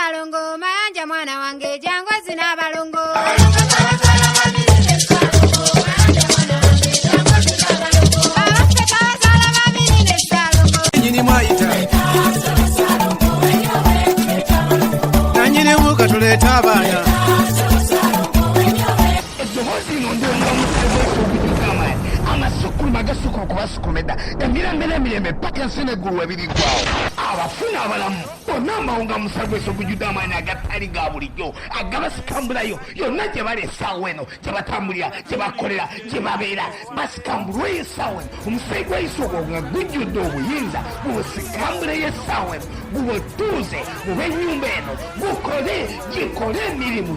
Ssalongo Mayanja mwana wange jangu ozina abalongo. Abaffe twabazaala babiri ne Ssalongo. Nyini mwayita nanyini wuka tuleeta abaana. Eddoboozi lino ndonga omusago ogujjuza amaanyi amasukkuluma agasukkuluma kubasukkuluma edda emirembe n'emirembe paka ensi n'eggulu we biriggwawo, abafu n'abalamu bonna mbawonga musago eso ogujjudde amaanyi agatali ga bulijjo agabasikambulayo yonna gye bali essaawa eno, gye batambulira, gye bakolera, gye babeera, basikambulweyo essaawa eno. Omusaayi gwa Yesu ogwo nga gujjudde obuyinza gubusikambuleyo essaawa eno, gubutuuze mu b'ennyumba eno, gukole gikole emirimu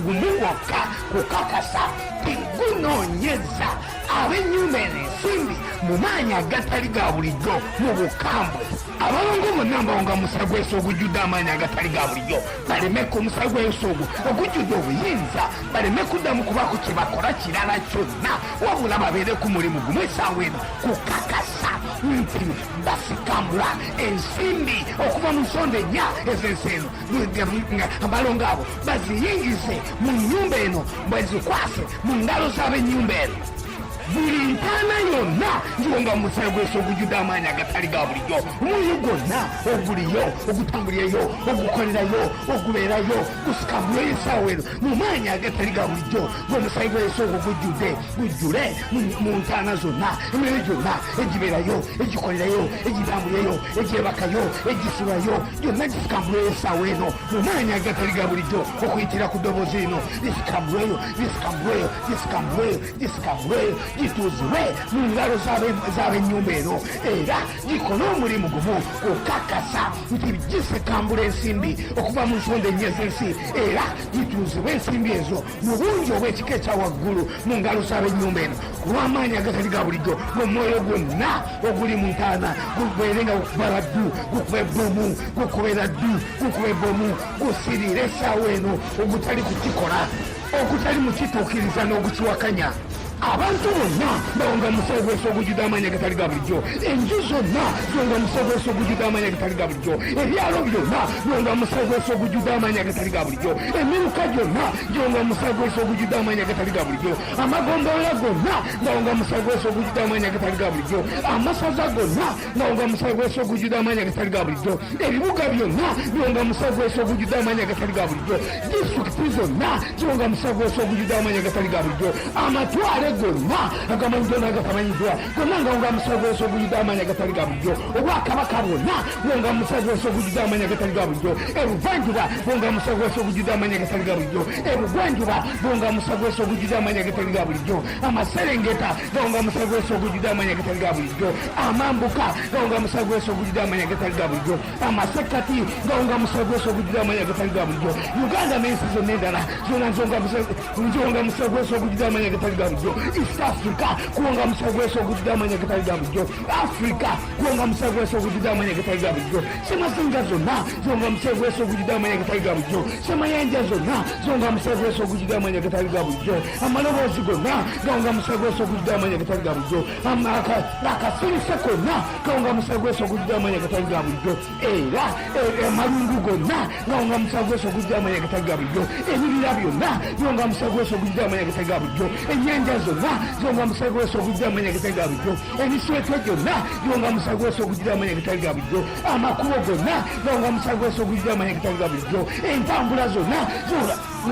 gumu gwokka, kukakasa tigunoonyeza ab'ennyumba eno ensimbi mu maanyi agatali ga bulijjo mu bukambwe. Abalongo bonna mbawonga musayi gwa Yesu ogujjudde amaanyi agatali ga bulijjo, baleme ku musayi gwa Yesu ogwo ogujjudde obuyinza, baleme kuddamu kubaako kye bakola kirala kyonna, wabula babeere ku mulimu gumu essaawa eno, kukakasa nti basikambula ensimbi okuva mu nsonda ennya ez'ensi eno, nga abalongo abo baziyingize mu nnyumba eno, bazikwase mu ngalo z'ab'ennyumba eno. Buli ntaana yonna ngiwonga mu musaayi gwa Yesu ogujjudde amaanyi agatali ga bulijjo, omwoyo gwonna oguliyo, ogutambulireyo, ogukolerayo, ogubeerayo, gusikambulweyo essaawa eno mu maanyi agatali ga bulijjo ng'omusaayi gwa Yesu ogwo gujjudde, gujjule mu ntaana zonna, emyoyo gyonna egibeerayo, egikolerayo, egitambulireyo, egyebakayo, egisulayo, gyonna gisikambulweyo essaawa eno mu maanyi agatali ga bulijjo okuyitira ku ddoboozi lino. Gisikambulweyo, gisikambulweyo, gisikambulweyo, gisikambulweyo, gituuzibwe mu ngalo z'ab'ennyumba eno, era gikole omulimu gumu, kukakasa nti gisikambula ensimbi okuva mu nsonda ennya z'ensi, era gituuzibwe ensimbi ezo mu bungi obw'ekika ekya waggulu mu ngalo z'ab'ennyumba eno ku lw'amaanyi agatali ga bulijjo, ng'omwoyo gwonna oguli mu ntaana gubeere nga gukuba laddu, gukuba ebbomu, gukuba eraddu, gukuba ebbomu, gusiriira essaawa eno ogutali kukikola, ogutali mukituukiriza n'ogukiwakanya. Abantu bonna bawonga musawo gw'ensi ogujjudde amaanyi agatali ga bulijjo. Enju zonna ziwonga musawo gw'ensi ogujjudde amaanyi agatali ga bulijjo. Ebyalo byonna biwonga musawo gw'ensi ogujjudde amaanyi agatali ga bulijjo. Emiruka gyonna giwonga musawo gw'ensi ogujjudde amaanyi agatali ga bulijjo. Amagombolola gonna gawonga musawo gw'ensi ogujjudde amaanyi agatali ga bulijjo. Amasaza gonna gawonga musawo gw'ensi ogujjudde amaanyi agatali ga bulijjo. Ebibuga byonna biwonga musawo gw'ensi ogujjudde amaanyi agatali ga bulijjo. Disitulikiti zonna ziwonga musawo gw'ensi ogujjudde amaanyi agatali ga bulijjo. Amatwale gonna agamanyiddwa n'agatamanyiddwa gonna ngawonga musawo gw'ensi ogujjudde amaanyi agatali ga bulijjo. Obwakabaka bwonna buwonga musawo gw'ensi ogujjudde amaanyi agatali ga bulijjo. Ebuvanjuba buwonga musawo gw'ensi ogujjudde amaanyi agatali ga bulijjo. Ebugwanjuba buwonga musawo gw'ensi ogujjudde amaanyi agatali ga bulijjo. Amaserengeta gawonga musawo gw'ensi ogujjudde amaanyi agatali ga bulijjo. Amambuka gawonga musawo gw'ensi ogujjudde amaanyi agatali ga bulijjo. Amasekkati gawonga musawo gw'ensi ogujjudde amaanyi agatali ga bulijjo. Uganda n'ensi zonna endala zonna nzonga musawo gw'ensi ogujjudde amaanyi agatali ga bulijjo. East Africa kuwonga musawo gw'ensi ogujjudde amaanyi agatali ga bulijjo. Africa kuwonga musawo gw'ensi ogujjudde amaanyi agatali ga bulijjo. Semazinga zonna ziwonga musawo gw'ensi ogujjudde amaanyi agatali ga bulijjo. Semayanja zonna ziwonga musawo gw'ensi ogujjudde amaanyi agatali ga bulijjo. Amaloboozi gonna gawonga musawo gw'ensi ogujjudde amaanyi agatali ga bulijjo. Akasirise konna gawonga musawo gw'ensi ogujjudde amaanyi agatali ga bulijjo. Era amalungu gonna gawonga musawo gw'ensi ogujjudde amaanyi agatali ga bulijjo. Ebibira byonna biwonga musawo gw'ensi ogujjudde amaanyi agatali ga bulijjo. Ennyanja zonna ziwonga musawo gw'ensi ogujjudde amaanyi agatali ga bulijjo. Emiswetwe gyonna giwonga musawo gw'ensi ogujjudde amaanyi agatali ga bulijjo. Amakubo gonna gawonga musawo gw'ensi ogujjudde amaanyi agatali ga bulijjo. Entambula zonna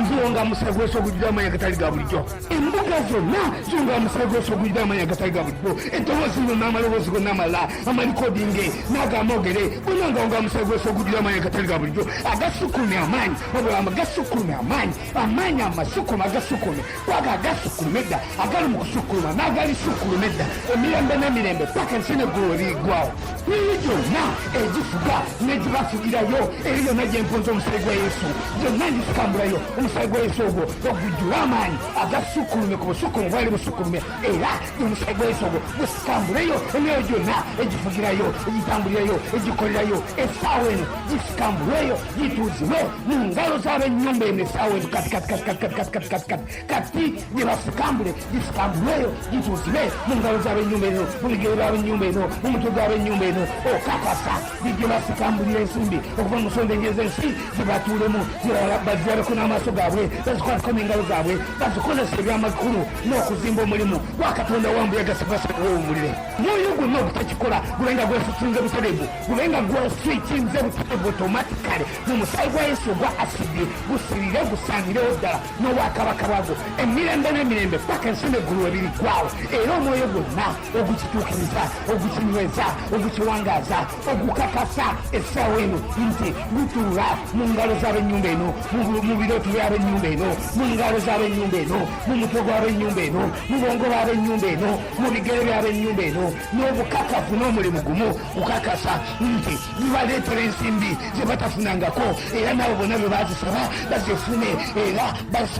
ziwonga musawo gw'ensi ogujjudde amaanyi agatali ga bulijjo. Embuga zonna ziwonga musawo gw'ensi ogujjudde amaanyi agatali ga bulijjo. Eddoboozi lino n'amaloboozi gonna amalala, amalikodinge n'agamogere, gonna gawonga musawo gw'ensi ogujjudde amaanyi agatali ga bulijjo, agasukkulumye amaanyi, wabula agasukkulumye amaanyi, amaanyi amasukkuluma, agasukkulumye kwaga, agasukkuluma edda, agali mu kusukkuluma n'agalisukkuluma edda, emirembe n'emirembe paka ensi n'eggulu we biriggwawo. Myoyo gyonna egifuga n'egibafugirayo eri yonna gye mpunza omusaayi gwa Yesu, gyonna ngisikambulayo omusaayi gwa Yesu ogwo ogujjula amaanyi agasukkulumye ku busukkulumu bwali busukkulumye, era omusaayi gwa Yesu ogwo gusikambuleyo emyoyo gyonna egifugirayo, egitambulirayo, egikolerayo essaawa eno, gisikambulweyo, gituuzibwe mu ngalo z'ab'ennyumba eno essaawa eno kati kati kati kati kati kati kati kati kati kati, gye basikambule, gisikambulweyo, gituuzibwe mu ngalo z'ab'ennyumba eno, mu bigere by'ab'ennyumba eno, mu mutwe gw'ab'ennyumba eno. eno okakasa bijje basikambulira ensimbi okuva mu nsonda enye z'ensi zibatuulemu bazirabeko n'amaaso gaabwe bazikwateko n'engalo zaabwe bazikozesa ebyamakulu n'okuzimba omulimu gwa Katonda wambuyaga sebasewowumulire mwoyo gwonna ogutakikola gube nga gwesukinze butereevu gube nga gweswikinze butereevu automatically mu musaayi gwa Yesu ogwa asidi gusirire gusaanirewo ddala n'obwakabaka bwagwo emirembe n'emirembe paka ensi n'eggulu ebiriggwawo era omwoyo gwonna ogukituukiriza ogukinyweza ogukiwangaaza ogukakasa essaawa eno nti gutuula mu ngalo z'ab'ennyumba eno mu birooto by'ab'ennyumba eno mu ngalo z'ab'ennyumba eno mu mutwe gw'ab'ennyumba eno mu bwongo bw'ab'ennyumba eno mu bigere by'ab'ennyumba eno n'obukakafu n'omulimu gumu kukakasa nti bibaleetera ensimbi ze batafunangako era nabo bonna bwe bazisaba bazifune era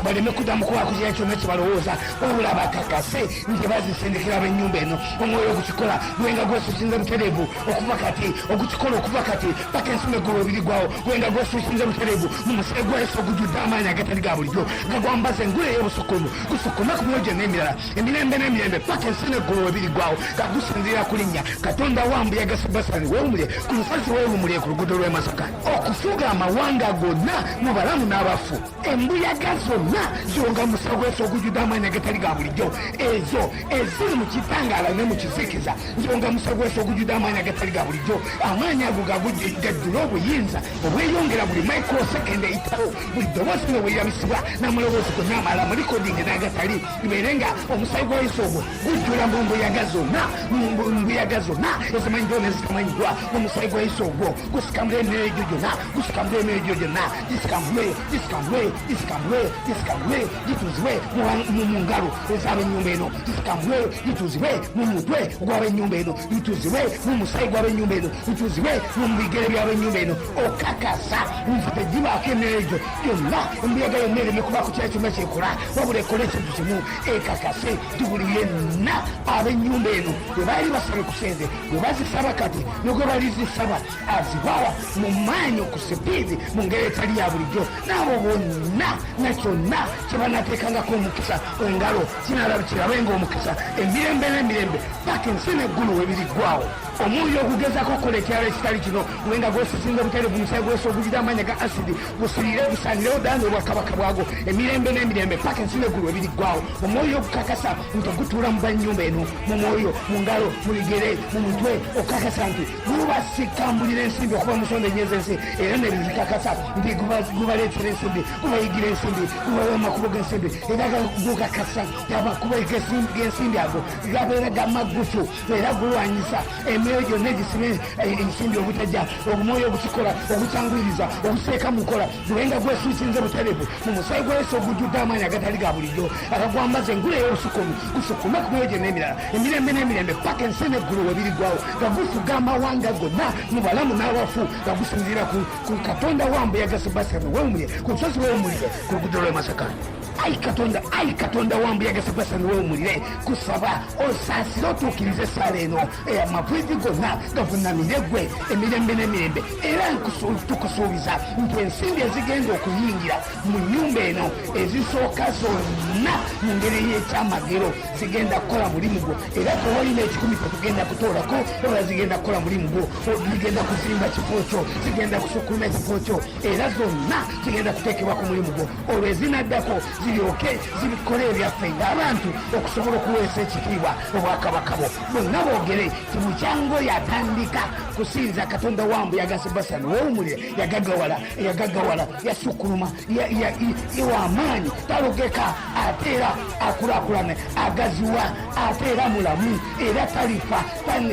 baleme kuddamu kubaako kira kyonna kye balowooza wabula bakakase nti bazisindikira ab'ennyumba eno omwoyo ogukikola gwenga gwesusinze butereevu okuva kati ogukikola okuva kati paka ensi neggulu ebirigwawo gwenga gwesusinze butereevu mu musaayi gwa Yesu ogujjudde amaanyi agatali ga bulijjo nga gwambaza engule ey'obusukulumu gusukuma ku myoyo gyonna emirala emirembe n'emirembe paka ensi n'eggulu we biriggwawo nga gusinziira ku linnya Katonda wa mbuyaga Sebasani weewumulye ku lusozi weewumulye ku luguudo lw'e Masaka okufuga amawanga gonna mu balamu n'abafu embuyaga zonna zonga musa gw'ensi ogujjudde amaanyi agatali ga bulijjo ezo eziri mu kitangaala ne mu kizikiza zonga musa gw'ensi ogujjudde amaanyi agatali ga bulijjo amaanyi ago gajjula obuyinza obweyongera buli microsecond eyitawo buli ddoboozi nga bwerabisibwa n'amaloboozi gonna amalala mu recording n'agatali libeere nga omusaayi gwa Yesu ogwo gujjula mu mbuyaga zonna mu mbuyaga zonna ezimanyiddwa nezitamanyiddwa omusaayi gwa Yesu ogwo gusikambula emyoyo egyo gyonna gusikambula emyoyo egyo gyonna gisikambulwe gisikambulwe gisikambulwe gisikambulwe gituuzibwe mu ngalo ez'ab'ennyumba eno gisikambulwe gituuzibwe mu mutwe gw'ab'ennyumba eno gituuzibwe mu musaayi gw'ab'ennyumba eno gituuzibwe mu bigere by'ab'ennyumba eno okakasa nti tegibaako emyoyo egyo gyonna embuyaga yonna ereme kubaako kira kyonna kyekola wabula ekola ekintu kimu ekakase nti buli yenna ab'ennyumba eno bwe baali basabye ku sente bwe bazisaba kati ne gwe balizisaba azibawa mu maanyi ku sipiidi mu ngeri etali ya bulijjo n'abo bonna na kyonna kye banateekangako omukisa engalo kinalabikirabenga omukisa emirembe n'emirembe paka ensi n'eggulu we biriggwawo omwoyo ogugezako okukola ekirala ekitali kino gwenga gwesisinga buterevu musayi gwesi ogujira amaanyi ga asidi gusirire gusanirewo ddala n'obwakabaka bwagwo emirembe n'emirembe paka ensi n'eggulu ebiriggwawo omwoyo ogukakasa nti ogutuula mu bannyumba eno mu mwoyo mu ngalo mu bigere mu mutwe okukakasa nti gubasikambulira ensimbi okuva mu nsonda enye z'ensi era nebizikakasa nti gubaleetera ensimbi gubayigira ensimbi gubawa amakubo g'ensimbi era gukakasa amakubo g'ensimbi ago gabeera gamaggufu era gulwanyisa emyoyo gyonna egisiba ensimbi obutajja omwoyo ogukikola ogukyanguyiriza oguteeka mu nkola gubenga gwesuusinze buterevu mu musaayi gwa Yesu ogujjudde amaanyi agatali ga bulijjo agagwambaza engule ey'obusukumu gusukume ku myoyo gyonna emirala emirembe n'emirembe paka ensi n'eggulu we biriggwawo nga gufuga amawanga gonna mu balamu n'abafu nga gusinziira ku Katonda wa mbuyaga Sebastian wewumulye ku lusozi wewumulire ku luguudo lw'e Masaka. Ayi Katonda, ayi Katonda wa mbuyaga Sebastian wewumulire kusaba osaasire otuukirize essaala eno amaviivi gonna gavunamire gwe emirembe n'emirembe era tukusuubiza nti ensimbi ezigenda okuyingira mu nnyumba eno ezisooka zonna mu ngeri y'ekyamagero zigenda kukola mulimu gwo era tewalina ekikumi tetugenda kutoolako wabula zigenda kukola mulimu gwo zigenda kuzimba kifo kyo zigenda kusukkuluma ekifo kyo era zonna zigenda kuteekebwa ku mulimu gwo olwo ezinaddako ziryoke zibikole ebyaffe ng'abantu okusobola okuweesa ekitiibwa obwakabaka bwo bonna boogere ti mukyango yatandika kusinza Katonda wa mbuyaga Sebastian wowumulire yagagawala yagagawala yasukkuluma wamaanyi talogeka ate era akulakulana agaziwa ate era mulamu era talifa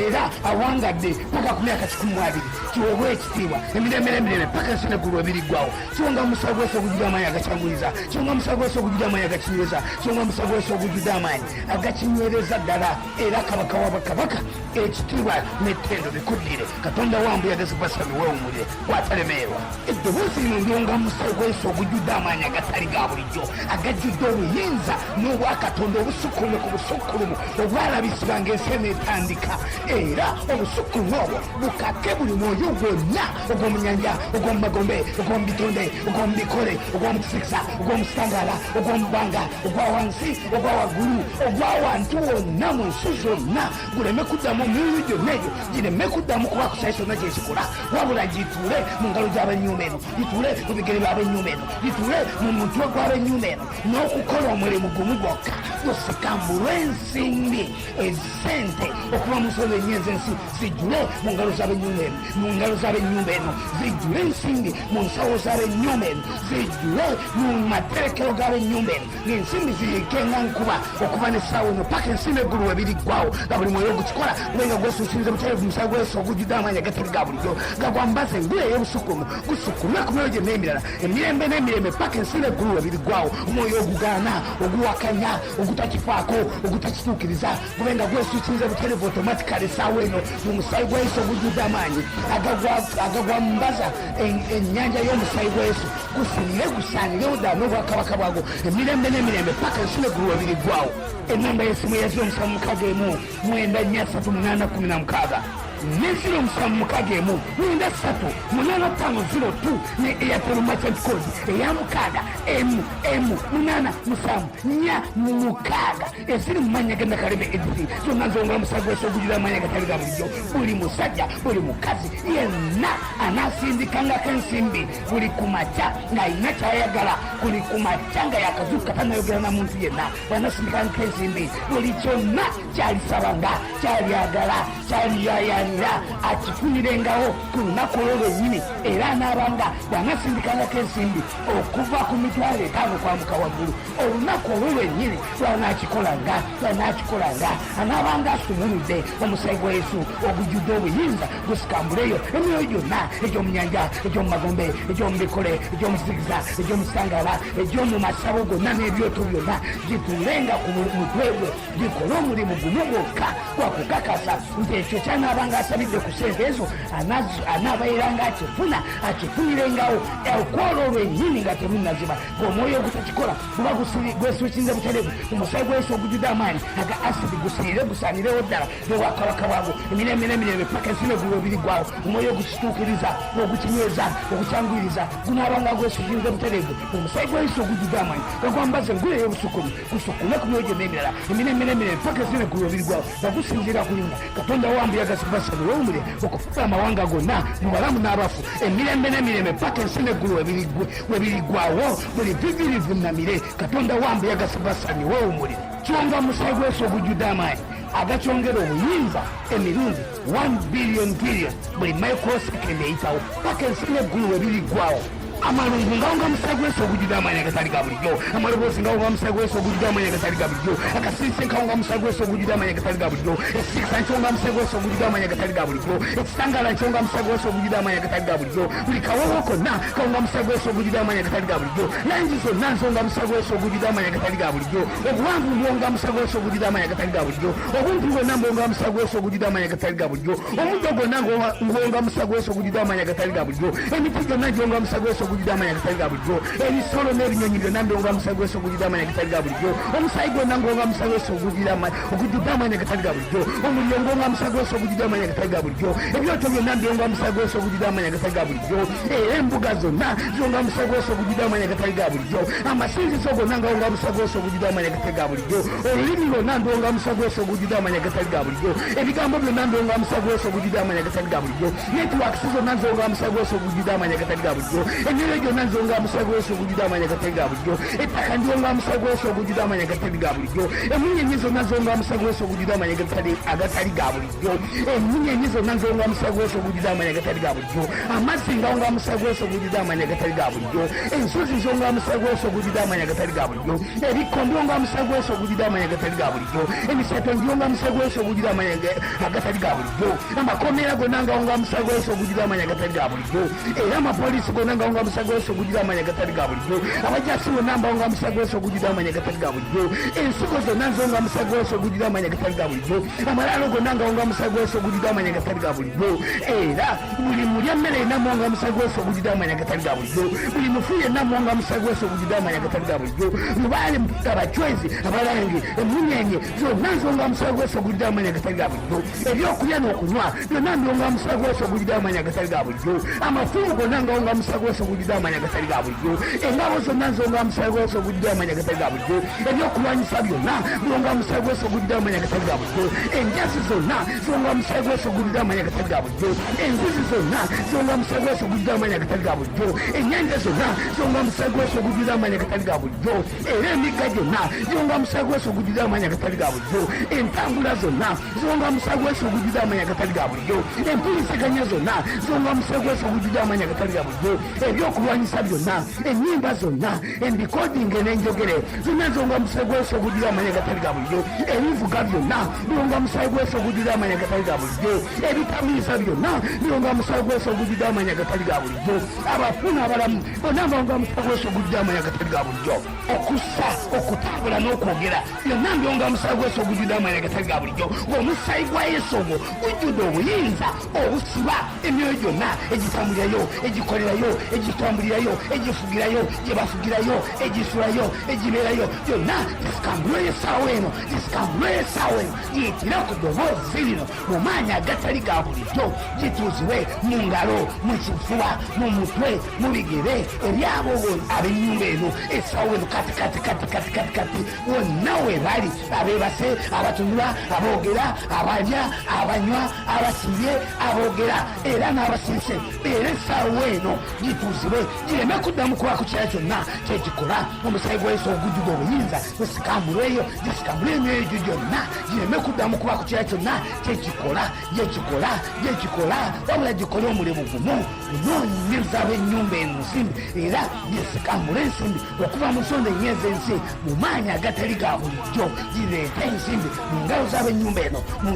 era awangadde paka ku myaka 120 kiweebwa ekitiibwa emirembe n'emirembe paka ensi neggulu ebiriggwawo kiwonga musawo gwesi ogujjudde amaanyi agakyanguyiza kiwonga musawo gwesi ogujjudde amaanyi agakinyweza kiwonga musawo gwesi ogujjudde amaanyi agakinywereza ddala era kabaka wa bakabaka ekitiibwa n'ettendo bikuddire Katonda wa mbuyaga zibasami weewumulire gwatalemeerwa eddoboozi lino ndyonga musawo gwesi ogujjudde amaanyi agatali ga bulijjo agajjudde obuyinza n'obwakatonda obusukkulumu ku busukkulumu obwalabisibwa ng'ensi eneetandika era obusukkulumu obwo bukake buli mwoyo gwonna ogw'omu nyanja ogw'omu magombe ogw'omu bitonde ogw'omu bikole ogw'omu kisikisa ogw'omu kitangaala Ogw'omu bbanga, ogwa wansi, ogwa waggulu, ogw'awantu wonna mu nsi zonna guleme kuddamu, emyoyo gyonna egyo gireme kuddamu kuba kusayi kyonna gyekikola, wabula gituule mu ngalo gy'ab'ennyumba eno, gituule mu bigere by'ab'ennyumba eno, gituule mu mutwe gw'ab'ennyumba eno, n'okukola omulimu gumu gwokka, gusikambulwe ensimbi, esente okuva mu nsolo ennya ez'ensi zijjule mu ngalo z'ab'ennyumba eno, mu ngalo z'ab'ennyumba eno zijjule ensimbi, mu nsawo z'ab'ennyumba eno zijjule, mu materekero g'ab'ennyumba eno ng'ensimbi ziyikenga nkuba okuva n'essaawa eno paka ensimbi eggulu we biriggwawo, nga buli mwoyo ogukikola gubenga gwesuukiriza butereevu musayi gwesu ogujjudde amaanyi agatali ga bulijjo gagwambaza engule ey'obusukulumu, gusukulwe ku myoyo gyonna emirala emirembe n'emirembe paka ensi n'eggulu we biriggwawo. Omwoyo ogugaana, oguwakanya, ogutakifaako, ogutakituukiriza gube nga gwesuukiriza butereevu automatically essaawa eno mu musaayi gwa Yesu ogujjudde amaanyi agagwambaza ennyanja y'omusaayi gwa Yesu, gusinire, gusaanirewo ddala n'obwakabaka bwagwo emirembe n'emirembe paka ensi n'eggulu we biriggwawo. Enamba y'essimu ya 076 194 38 16 ne 076 193 85 02 ne Airtel merchant code eya 6 M M 8 7 4 6 eziri mu mannya ga Nakaleme Edith zonna nzonga omusago wese ogujjula amaanyi agatali ga bulijjo. Buli musajja, buli mukazi yenna anaasindikangako ensimbi buli ku makya ng'alina kyayagala, buli ku makya nga yakazuukuka tanayogera na muntu yenna, bw'anaasindikangako ensimbi buli kyonna kyalisabanga, kyalyagala, kyaliyayanira, akifunirengawo ku lunaku olwo lwennyini. Era anaabanga bw'anaasindikangako ensimbi okuva ku 50,000 kwambuka waggulu, olunaku olwo lwennyini lwanaakikolanga, anaabanga asumuludde omusaayi gwa Yesu ogujjudde obuyinza, gusikambuleyo emyoyo gyonna egy'omu nyanja, egy'omu magombe, egy'omu bikole, egy'omu kizikiza, egy'omu kitangaala, egy'omu masabo gonna n'ebyoto byonna, gituulenga ku mutwe gwe, gikole omulimu gumu gwokka gwa kukakasa nti ekyo kyanaabanga asabidde ku ssente ezo anaabeeranga akifuna, akifunirengawo okwolwo lwennyini nga terunnaziba. Ng'omwoyo ogutakikola guba gwesuukinze butereevu omusaayi gwa Yesu ogujjudde amaanyi aga asidi, gusiire, gusaanirewo ddala n'obwakabaka bwagwo emirembe n'emirembe paka ensi n'eggulu ebiriggwawo. Omwoyo ogukituukiriza, ogukinyweza, ogukyanguyiriza gunaabanga gwesuukinze butereevu omusaayi gwa Yesu ogujjudde amaanyi gagwambaza engule ey'obusukulumu, gusukkulwe ku myoyo gyonna emirala emirembe n'emirembe paka ensi n'eggulu ebiriggwawo, nga gusinziira ku linnya Katonda wambuyaga zikubasani wewumule okufuga amawanga gonna mu balamu n'abafu emirembe n'emirembe paka ensi n'eggulu webiriggwawo. Buli vivi livunnamire Katonda wambuyaga sibasani wewumule. Kyonga musayi gwesu ogujjudde amaanyi agakyongera obuyinza emirundi 1 billion billion buli microsecond eyitawo paka ensi n'eggulu webiriggwawo. Amalungu ngawonga musayi gwesu ogujjudde amaanyi agatali ga bulijjo, amaloboozi ngawonga musayi gwesu ogujjudde amaanyi agatali ga bulijjo, akasirise nkawonga musayi gwesu ogujjudde amaanyi agatali ga bulijjo, ekisikisa nkyonga musayi gwesu ogujjudde amaanyi agatali ga bulijjo, ekitangaala nkyonga musayi gwesu ogujjudde amaanyi agatali ga bulijjo, buli kawowo konna kawonga musayi gwesu ogujjudde amaanyi agatali ga bulijjo, langi zonna nsonga musayi gwesu ogujjudde amaanyi agatali ga bulijjo, obuwanvu mbwonga musayi gwesu ogujjudde amaanyi agatali ga bulijjo, obumpi bwonna mbwonga musayi gwesu ogujjudde amaanyi agatali ga bulijjo, omuddo gwonna ngwonga musayi gwesu ogujjudde amaanyi agatali ga bulijjo, emiti gyonna gyonga musayi gwesu ogujjudde amaanyi agatali ga bulijjo, ebisolo n'ebinyonyi byonna mbyonga musayi gwesu ogujjudde amaanyi agatali ga bulijjo, omusaayi gwonna ngwonga musayi gwesu ogujjudde amaanyi agatali ga bulijjo, omuliro ngwonga musayi gwesu ogujjudde amaanyi agatali ga bulijjo, ebyoto byonna mbyonga musayi gwesu ogujjudde amaanyi agatali ga bulijjo, era embuga zonna zonga musayi gwesu ogujjudde amaanyi agatali ga bulijjo, amasinzizo gonna ngawonga musayi gwesu ogujjudde amaanyi agatali ga bulijjo, olulimi lwonna ndwonga musayi gwesu ogujjudde amaanyi agatali ga bulijjo, ebigambo byonna mbyonga musayi gwesu ogujjudde amaanyi agatali ga bulijjo, networks zonna nzonga musayi gwesu ogujjudde amaanyi agatali ga bulijjo, emyoyo gyonna nzonga musayi gwesu ogujjudde amaanyi agatali ga bulijjo, ettaka ndyonga musayi gwesu ogujjudde amaanyi agatali ga bulijjo, emunyenye zonna nzonga musayi gwesu ogujjudde amaanyi agatali ga bulijjo, emunyenye zonna nzonga musayi gwesu ogujjudde amaanyi agatali ga bulijjo, amazzi ngawonga musayi gwesu ogujjudde amaanyi agatali ga bulijjo, ensozi nzonga musayi gwesu ogujjudde amaanyi agatali ga bulijjo, ebikko mbyonga musayi gwesu ogujjudde amaanyi agatali ga bulijjo, emisato ngyonga musayi gwesu ogujjudde amaanyi agatali ga bulijjo, amakomera gonna ngawonga musayi gwesu ogujjudde amaanyi agatali ga bulijjo, era amapoliisi gonna ngawonga musayi gwesu ogujjudde amaanyi agatali ga bulijjo, abajasi bonna mbawonga musayi gwesu ogujjudde amaanyi agatali ga bulijjo, ensigo zonna nzonga musayi gwesu ogujjudde amaanyi agatali ga bulijjo, amalaalo gonna ngawonga musayi gwesu ogujjudde amaanyi agatali ga bulijjo, era buli mulya mmere yenna mwonga musayi gwesu ogujjudde amaanyi agatali ga bulijjo, buli mufu yenna mwonga musayi gwesu ogujjudde amaanyi agatali ga bulijjo, lubaale, abacwezi, abalangi, emunyenye zonna nzonga musayi gwesu ogujjudde amaanyi agatali ga bulijjo, ebyokulya n'okunywa byonna mbyonga musayi gwesu ogujjudde amaanyi agatali ga bulijjo, amafumu gonna ngawonga musayi gwesu. ogujjudde amaanyi agatali ga bulijjo. Engabo zonna nzonga musaayi gwa Yesu ogujjudde amaanyi agatali ga bulijjo. Ebyokulwanyisa byonna byonga musaayi gwa Yesu ogujjudde amaanyi agatali ga bulijjo. Enjazi zonna zonga musaayi gwa Yesu ogujjudde amaanyi agatali ga bulijjo. Enzizi zonna zonga musaayi gwa Yesu ogujjudde amaanyi agatali ga bulijjo. Ennyanja zonna zonga musaayi gwa Yesu ogujjudde amaanyi agatali ga bulijjo. Era emigga gyonna gyonga musaayi gwa Yesu ogujjudde amaanyi agatali ga bulijjo. Entambula zonna zonga musaayi gwa Yesu ogujjudde amaanyi agatali ga bulijjo. Empuliziganya zonna zonga musaayi gwa Yesu ogujjudde amaanyi agatali ga bulijjo. Ebyokulwanyisa byonna, ennyimba zonna, endikodinge n'enjogere zonna zonga musaayi gwa Yesu ogujjudde amaanyi agatali ga bulijjo. Ebivuga byonna byonga musaayi gwa Yesu ogujjudde amaanyi agatali ga bulijjo. Ebitamiiza byonna byonga musaayi gwa Yesu ogujjudde amaanyi agatali ga bulijjo. Abafu n'abalamu bonna mbonga musaayi gwa Yesu ogujjudde amaanyi agatali ga bulijjo. Okussa, okutambula n'okwogera byonna mbyonga musaayi gwa Yesu ogujjudde amaanyi agatali ga bulijjo. Ng'omusaayi gwa Yesu ogwo gujjudde obuyinza obusiba emyoyo gyonna egitambulirayo, egikolerayo, egitambulirayo, egifugirayo, gye bafugirayo, egisulayo, egibeerayo, gyonna gisikambulweyo essaawa eno, gisikambulweyo essaawa eno, giyitire ku ddoboozi lino mu maanyi agatali ga bulijjo, gituuzibwe mu ngalo, mu kifuba, mu mutwe, mu bigere ebyabo ab'ennyumba eno essaawa eno, kati kati kati kati kati kati, wonna we bali, abeebase, abatunula, aboogera, abalya, abanywa, abasiibye, aboogera era n'abasiise, era essaawa eno gituuzibwe gireme kuddamu kubaako kirala kyonna kyekikola. Omusaayi gwa Yesu ogujjudde obuyinza gusikambulweyo, gisikambule emyoyo egyo gyonna, gireme kuddamu kubaako kirala kyonna kyekikola, gyekikola, gyekikola, wabula gikole omulimu gumu, kunoonyeza ab'ennyumba eno nsimbi, era gisikambule ensimbi okuva mu nsonda ennya ez'ensi mu maanyi agatali ga bulijjo, gireete ensimbi mu ngalo z'ab'ennyumba eno, mu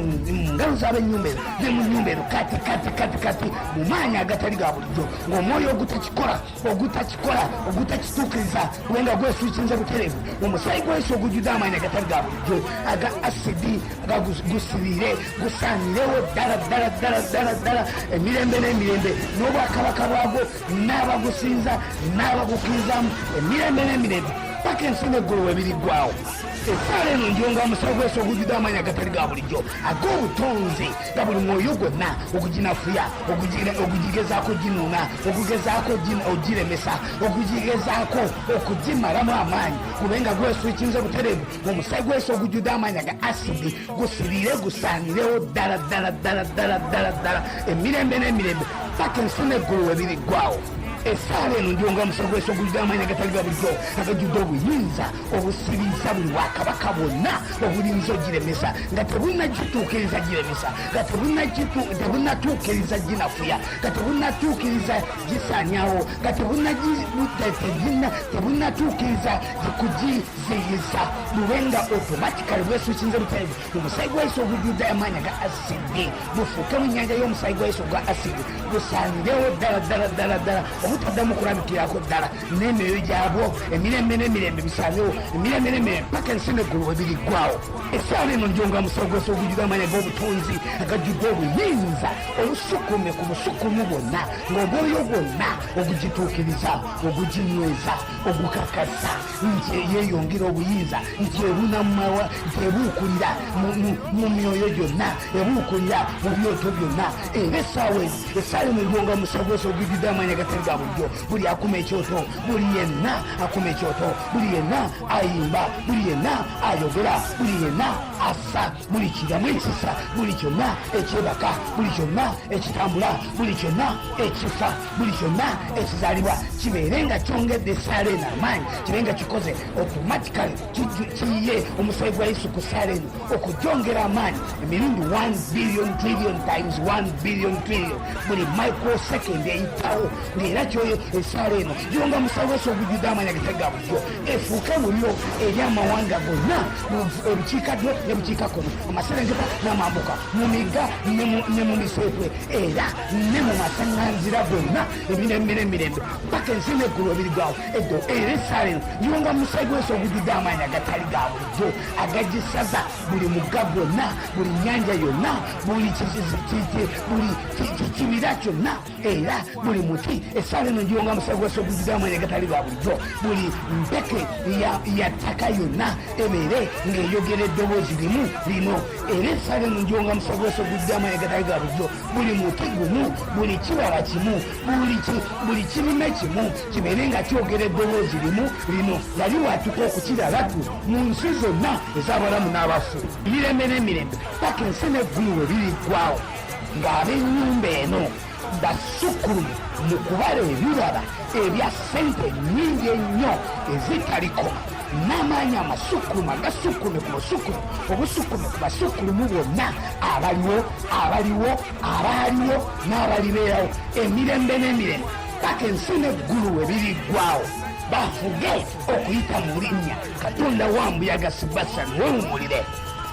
ngalo z'ab'ennyumba eno ne mu nnyumba eno, kati kati kati kati, mu maanyi agatali ga bulijjo, ng'omwoyo ogutakikola, ogutakikola, ogutakituukiriza, kubanga gweswikinze butereevu omusaayi gwa Yesu ogujjudde amaanyi agatali ga bulijjo aga asidi, gusibire, gusaanirewo ddala ddala ddala ddala ddala emirembe n'emirembe, n'obwakabaka bwagwo n'abagusinza n'abagukkirizamu emirembe n'emirembe, paka ensi n'eggulu we biriggwawo. Essaala eno njonga omusawo gw'Yesu ogujjudde amaanyi agatali ga bulijjo ag'obutonzi, nga buli mwoyo gwonna oguginafuya, ogugigezaako ginuuna, ogugezaako ogiremesa, ogugigezaako okugimalamu amaanyi, gube nga gweswikinze butereevu omusaayi gwa Yesu ogujjudde amaanyi aga asidi, gusibire, gusaanirewo ddala ddala ddala ddala ddala ddala emirembe n'emirembe, paka ensi n'eggulu we biriggwawo. Essaala eno njonga omusaayi gwa Yesu ogujjudde amaanyi agatali ga bulijjo agajjudde obuyinza obusiriza buli bwakabaka bwonna obulinza ogiremesa nga tebunnagituukiriza giremesa, nga tebunnatuukiriza ginafuya, nga tebunnatuukiriza gisaanyawo, nga tebunnatuukiriza kugiziyiza, bube nga automatically bweswikinze butereevu omusaayi gwa Yesu ogujjudde amaanyi aga asidi, bufuuke mu nnyanja y'omusaayi gwa Yesu ogwa asidi, busaanirewo ddala ddala ddala ddala obutaddamu kulabikirako ddala n'emyoyo gyabwo emirembe n'emirembe, bisaanewo emirembe n'emirembe paka ensi n'eggulu we biriggwawo. Essaala eno njonga musawo gw'Yesu ogujjudde amaanyi ag'obutonzi agajjudde obuyinza obusukume ku busukumu bwonna, ng'omwoyo gwonna ogugituukiriza, oguginyweza, ogukakasa nti yeeyongera obuyinza, nti ebunamawa, nti ebuukulira mu myoyo gyonna, ebuukulira mu byoto byonna. Era essaawa eno, essaala eno njonga musawo gw'Yesu ogujjudde amaanyi agatali ga bulijjo, buli akuma ekyoto, buli yenna akuma ekyoto, buli yenna ayimba, buli yenna ayogera, buli yenna assa, buli kiramu ekisa, buli kyonna ekyebaka, buli kyonna ekitambula, buli kyonna ekifa, buli kyonna ekizaalibwa, kibeere nga kyongedde essaala eno amaanyi, kibe nga kikoze automatically kiyiye omusaayi gwa Yesu ku ssaala eno okugyongera amaanyi emirundi 1 billion trillion times 1 billion trillion buli microsecond eyitawo, ng'era kyoyo essaala eno gyonga musawo wese ogujjudde amaanyi agatali ga bulijjo efuuke muliro eri amawanga gonna, obukiikaddyo ne bukiikakkono, amaserengeta n'amambuka, mu migga ne mu miseetwe, era ne mu masaŋŋanzira gonna, emirembe n'emirembe, paka ensi n'eggulu ebirigwawo. Eddo era essaala eno gyonga musayi gw'Yesu ogujjudde amaanyi agatali ga bulijjo agagisaza buli mugga gwonna, buli nnyanja yonna, buli kibira kyonna, era buli muti. Essaala Essaala eno ngiwonga musago gw'Yesu ogujjudde amaanyi agatali ga bulijjo. Buli mpeke ya ttaka yonna ebeere ng'eyogera eddoboozi limu lino. Era essaala eno ngiwonga musago gw'Yesu ogujjudde amaanyi agatali ga bulijjo. Buli muti gumu, buli kibala kimu, buli kirime kimu kibeere nga kyogera eddoboozi limu lino nga liwatuka okukiralatu mu nsi zonna ez'abalamu n'abafu. Emirembe n'emirembe paka ensi n'eggulu we biriggwawo, ng'ab'ennyumba eno basukkulumu mu kubala ebibala ebya ssente nnyingi ennyo ezitalikoma, n'amaanyi amasukkulumu agasukkulume ku busukkulumu obusukkulume ku basukkulumu bonna abaliwo, abaliwo, abaaliwo n'abalibeerawo emirembe n'emirembe paka ensi n'eggulu we biriggwawo, bafuge okuyita mu linnya Katonda wa Mbuyaga Sebastian weewummulire.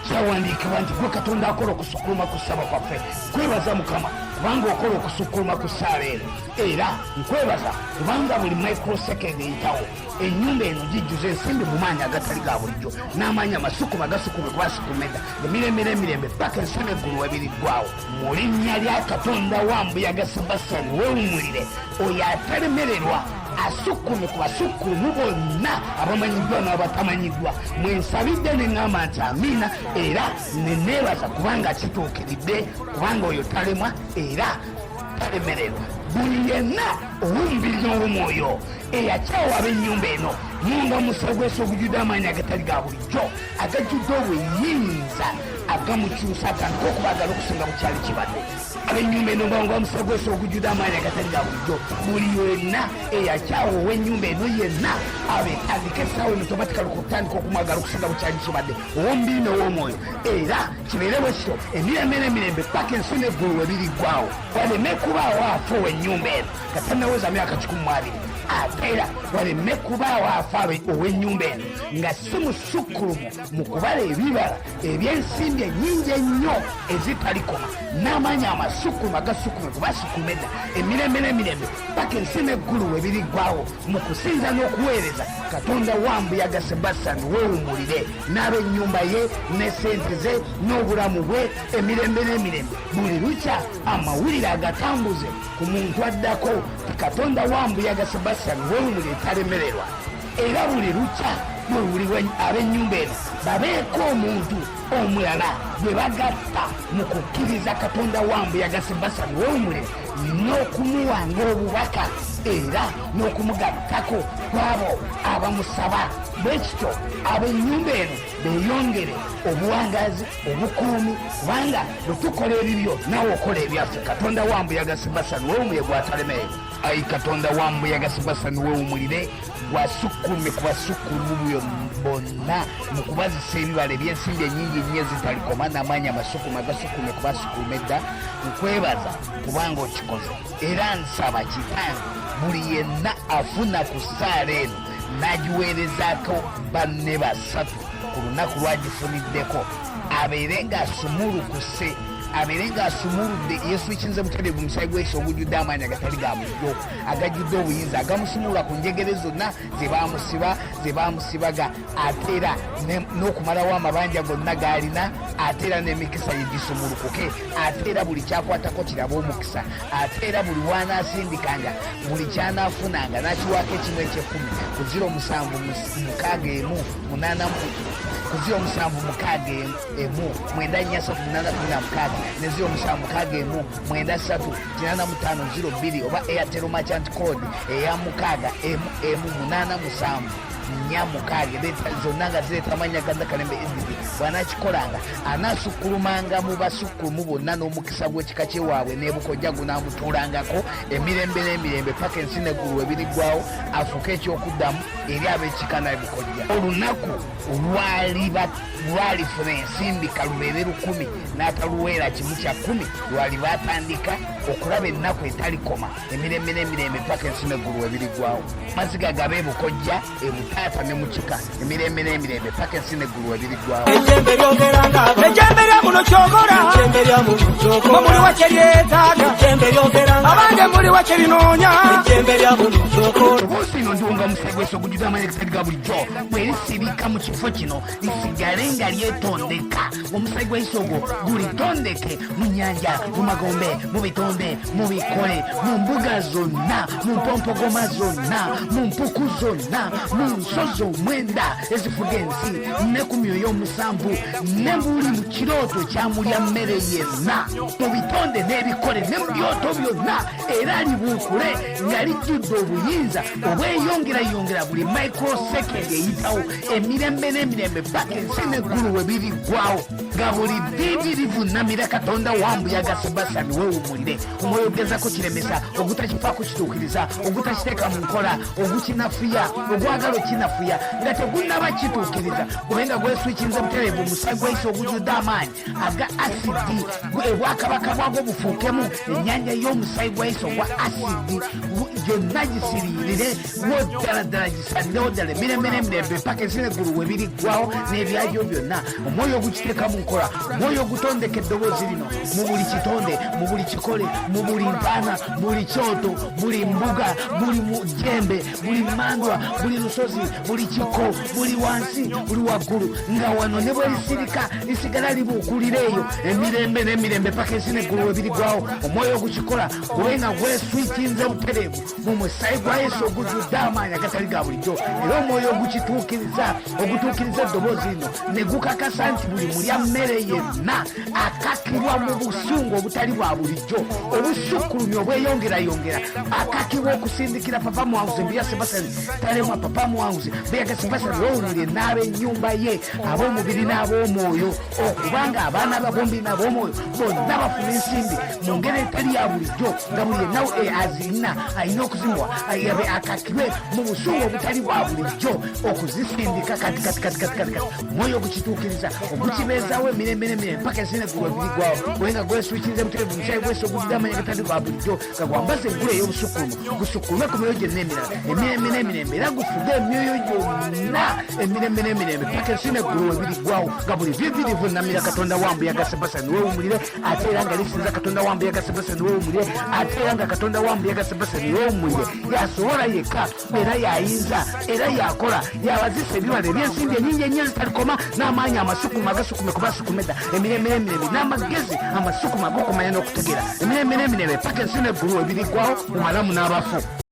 Kyawandiikibwa nti gwe Katonda akola okusukkuluma ku ssaba kwaffe. Kwebaza Mukama kubanga okola okusukkuluma ku ssaala eno, era nkwebaza kubanga buli microsecond eyitawo ennyumba eno gijjuza ensimbi mu maanyi agatali ga bulijjo n'amaanyi amasukuma agasukume kubasukume dda emirembe n'emirembe paka ensi n'eggulu we biriggwawo. Mu linnya lya Katonda wa Mbuyaga Sebastian weewummulire, oyo atalemererwa asukkume ku basukkulumu bonna abamanyiddwa n'abatamanyiddwa, mwensabidde ne ŋŋamba nti amiina, era ne neebaza kubanga kituukiridde, kubanga oyo talemwa era talemererwa. Buli yenna ow'omubiri n'ow'omwoyo eyakyawa ab'ennyumba eno, munga omusa gw'Yesu ogujjudde amaanyi agatali ga bulijjo agajjudde obuyinza agamukyusa atandika okubaagala okusinga bukyali kibadde. Ab'ennyumba eno mbawanga omusa gw'Yesu ogujjudde amaanyi agatali ga bulijjo. Buli yenna eyakyawa ow'ennyumba eno yenna abetandika essaawa eno tomatikali okutandika okumwagala okusinga bukyali kibadde, ow'omubiri n'ow'omwoyo, era kibeere bwe kityo emirembe n'emirembe paka ensi n'eggulu we biriggwawo. Waleme kubaawo afa ow'ennyumba eno nga tannaweza myaka 120, ate era waleme kubaawo afa ow'ennyumba eno nga si musukkulumu mu kubala ebibala ebyensimbi ennyingi ennyo ezitalikoma n'amaanyi amasukkulumu agasukkulume kubasukkulume edda emirembe n'emirembe paka ensi n'eggulu we biriggwawo mu kusinza n'okuweereza Katonda wa Mbuyaga Sebastian weewummulire n'ab'ennyumba ye ne ssente ze n'obulamu bwe emirembe n'emirembe. Buli lukya amawulire agatambuze ku muntu addako ti Katonda wa Mbuyaga Sebastian weewummulire talemererwa. Era buli lukya buli ab'ennyumba eno babeeko omuntu omulala gwe bagatta mu kukkiriza Katonda wa Mbuyaga Sebastian weewummulire n'okumuwanga obubaka era n'okumugattako kw'abo abamusaba. Bwe kityo ab'ennyumba eno beeyongere obuwangaazi, obukuumi, kubanga bwe tukola ebibyo naawe okola ebyaffe. Katonda wa Mbuyaga Sebastian weewummulire gw'atalemererwa. Ayi Katonda wa Mbuyaga Sebastian weewummulire gwasukkulumye ku basukkulumu bonna mu kubazisa ebibala ebyensimbi ennyingi ennyo ezitalikoma n'amaanyi amasukulume agasukkulume ku basukkulume edda. Nkwebaza kubanga okikoze, era nsaba Kitange buli yenna afuna ku ssaala eno n'agiweerezaako banne basatu ku lunaku lw'agifuniddeko abeere ng'asumulukuse, abeere ng'asumuludde yeeswikinze butereevu omusaayi gw'Yesu ogujjudde amaanyi agatali ga bulijjo agajjudde obuyinza agamusumulula ku njegere zonna ze baamusiba ze baamusibaga, ate era n'okumalawo amabanja gonna g'alina, ate era n'emikisa ye gisumulukuke, ate era buli kyakwatako kirabe omukisa, ate era buli w'anaasindikanga buli ky'anaafunanga n'akiwaako ekimu eky'ekkumi ku 076 1 ku 0761 943 16 ne 0761 9385 02 oba Airtel merchant code eya 6 1 1 8 7 4 6 ereeta zonna nga zireeta amannya ga Nakalembe Edith. Bw'anaakikolanga anaasukkulumanga mu basukkulumu bonna n'omukisa gw'ekika kyewaabwe n'ebukojja gunaamutuulangako emirembe n'emirembe paka ensi n'eggulu we biriggwawo, afuuke ekyokuddamu eri ab'ekika n'ebukojja. Olunaku lwalifuna ensimbi kalubeere 1000 n'ataluweera kimu kya kkumi, lwaliba atandika okulaba ennaku etalikoma emirembe n'emirembe paka ensi n'eggulu we biriggwawo. Maziga gabe ebukojja ebutaata ne mu kika emirembe n'emirembe paka ensi n'eggulu we biriggwawo. Ejjembe lyogera ng'abantu. Ejjembe lya muno kyokola. Ejjembe lya muno kyokola. Mwe muliwa kye lyetaaga. Ejjembe lyogera ng'abantu. Abange muliwa kye linoonya. Ejjembe Eddembe lya buli kyoko. Obuusi ino ndiwonga omusaayi gw'Yesu ogujjudde amaanyi agatali ga bulijjo bwe lisirika mu kifo kino lisigale nga lyetondeka. Omusaayi gwa Yesu ogwo gulitondeke mu nnyanja, mu magombe, mu bitonde, mu bikole, mu mbuga zonna, mu mpompogoma zonna, mu mpuku zonna, mu nsozi omwenda ezifuga ensi, ne ku myoyo omusanvu, ne buli mu kirooto kya mulya mmere yenna, mu bitonde n'ebikole ne mu byoto byonna, era libuukule nga lijjudde obuyinza obweyongerayongera buli microsecond eyitawo emirembe n'emirembe paka ensi n'eggulu we biriggwawo, nga buli ddiibi livunnamira Katonda wambuyaga. Sebasani weewummulire. Omwoyo ogezako kiremesa, ogutakifaako kituukiriza, ogutakiteeka mu nkola, ogukinafuya, ogwagala okinafuya nga tegunnaba kituukiriza, kubanga gweswikinze butereevu omusaayi gwa Yesu ogujjudde amaanyi aga asidi. Obwakabaka bwagwo bufuukemu ennyanja y'omusaayi gwa Yesu ogwa asidi, gyonna gisiriirire wo ddala ddala, gisanirewo ddala emirembe n'emirembe paka ensi n'eggulu we biriggwawo n'ebyagyo byonna. Omwoyo ogukiteeka mu nkola, omwoyo ogutondeka eddoboozi lino mu buli kitonde, mu buli kikole, mu buli ntaana, buli kyoto, buli mbuga, buli jembe, buli mandwa, buli lusozi, buli kiko, buli wansi, buli waggulu, nga wano ne bwe lisirika lisigala libuukulira eyo emirembe n'emirembe paka ensi n'eggulu we biriggwawo. Omwoyo ogukikola gube nga gweswikinze butereevu mu musaayi gwa Yesu ogujjudde amaanyi agatali ga bulijjo, era omwoyo ogukituukiriza, ogutuukiriza eddoboozi lino ne gukakasa nti buli mulya mmere yenna akakibwa mu busungu obutali bwa bulijjo, obusukkulumye obweyongerayongera, akakibwa okusindikira Papa Muwanguzi Mbuya Sebastian Talemwa, Papa Muwanguzi Mbuyaga Sebastian Lowulire n'ab'ennyumba ye, ab'omubiri n'ab'omwoyo, okubanga abaana babombi n'ab'omwoyo bonna bafuna ensimbi mu ngeri etali ya bulijjo, nga buli yenna azirina alina okuzimuwa, abe akakibwe mu busungu obutali bwa bulijjo okuzisindika kati kati kati kati kati kati. Omwoyo ogukituukiriza, ogukibeezaawo emirembe n'emirembe paka ensi n'eggulu ebiriggwawo, kubanga gweswikiriza butereevu musaayi gw'Yesu ogujjudde amaanyi agatali bwa bulijjo, nga gwambaza engule ey'obusukkulumu, gusukkulume ku myoyo gyonna emirala emirembe n'emirembe, era gufuge emyoyo gyonna emirembe n'emirembe paka ensi n'eggulu webiriggwawo, nga buli vivi livunnamira Katonda wambuyaga Sebastian weewumulire, ate era nga lisinza Katonda wambuyaga Sebastian weewumulire, ate era nga Katonda wambuyaga Sebastian weewumulire yasobola yekka, era yayinza, era yakola, yabazisa ebibala ebyensimbi enyingi ennyo ezitalikoma, n'amaanyi amasukuma agasukume kubasukume dda emirembe n'emirembe, n'amagezi amasukuma ag'okumanya n'okutegeera emirembe n'emirembe paka ensi n'eggulu webiriggwawo mu balamu n'abafu.